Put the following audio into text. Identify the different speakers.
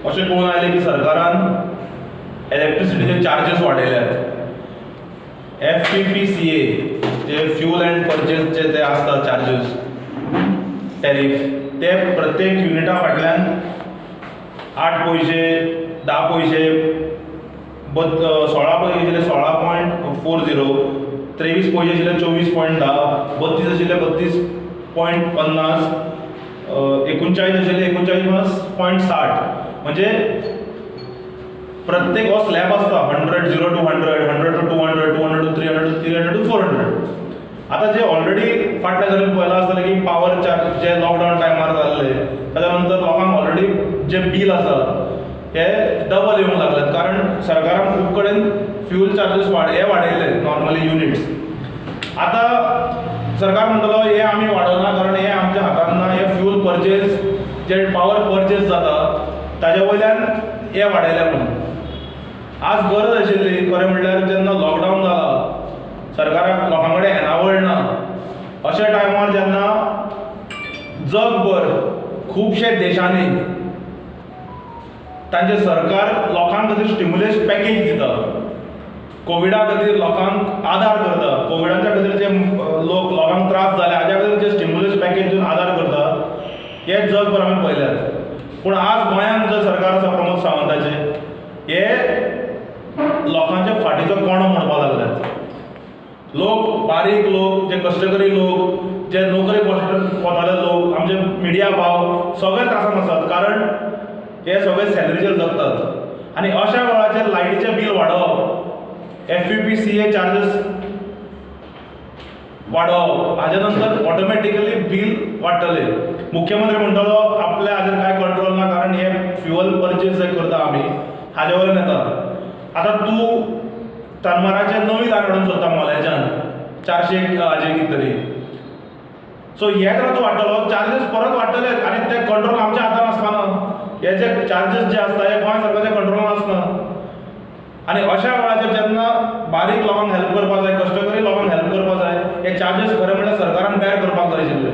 Speaker 1: अशें कळून आयलें की सरकारान इलेक्ट्रिसिटीचे चार्जीस वाडयल्यात. एफपीपीसीए जे फ्युल अँड पर्चेसचे ते आसता चार्जीस टॅरीफ, ते प्रत्येक युनिटा फाटल्यान 8 पयशे, 10 पयशे, 16 पयशे आशिल्ले 16.40, 23 पयशे आशिल्ले 24.10, 32 आशिल्ले 32.50, 39 आशिल्ले 39.60. म्हणजे प्रत्येक हो स्लॅब आसता 100, 0 to 100, 100 to 200, 200 to 300, 300 to 400. आतां जे ऑलरेडी फाटल्या दिसांनी पळयलां आसतलें की पावर चार्ज जे लॉकडावन टायमार जाल्ले, ताच्या नंतर लोकांक ऑलरेडी जे बील आसा हे डबल येवंक लागल्यात, कारण सरकारान खूब कडेन फ्युल चार्जीस हे वाडयले नॉर्मली युनिट्स. आतां सरकार म्हणटलो हे आमी वाडोवना, कारण हे आमच्या हातान ना, हे फ्युल पर्चेस जे पावर पर्चेस जाता ताजे वयल्यान हे वाडयल्या म्हणून. आज गरज आशिल्ली खरें म्हणल्यार जेन्ना लॉकडावन जाला, सरकाराक लोकां कडेन येणावळ ना, अशा टायमार जेन्ना जगभर खुबशे देशांनी तांचे सरकार लोकांक खातीर स्टिमुलस पॅकेज दिता, कोविडा खातीर लोकांक आदार करता, कोविडाच्या खातीर जे लोक लोकांक त्रास जाले हाज्या खातीर जे स्टिमुलस पॅकेज दिवन आदार करता, हे जगभर आमी पळयल्यात. पूण आज गोंयांत जो सरकार आसा प्रमोद सावंताचें, हे लोकांच्या फाटीचो कोणो मोडपाक लागल्यात. लोक, बारीक लोक, जे कश्टकरी लोक, जे नोकरे वताले लोक, आमचे मिडिया भाव सगळे त्रासान आसात, कारण हे सगळे सॅलरीचेर जगतात. आनी अशा वेळाचेर लायटीचें बील वाडोवप, एफपीपीसीए चार्जीस वाडोवप, हाजे नंतर ऑटोमॅटिकली बील वाडटलें. मुख्यमंत्री म्हणटलो आपल्या हाजेर कांय कंट्रोल ना, कारण हे फ्युअल पर्चेस जे करता आमी हाजे वयल्यान येता. आतां तूं तनमाराचेर नवी लायन हाडूंक सोदता मोल्याच्यान 400 हाजेर कितें तरी, सो हे जेन्ना तूं वाडटलो चार्जीस परत वाडटले, आनी ते कंट्रोल आमच्या हातान आसपाना. हे जे चार्जीस जे आसता हे गोंय सरकारच्या कंट्रोलान आसना. आनी अशा वेळाचेर जेन्ना बारीक लोकांक हेल्प करपाक जाय, कश्टकरी लोकांक हेल्प करपाक जाय, हे चार्जीस खरें म्हणल्यार सरकारान बेर करपाक जाय आशिल्ले.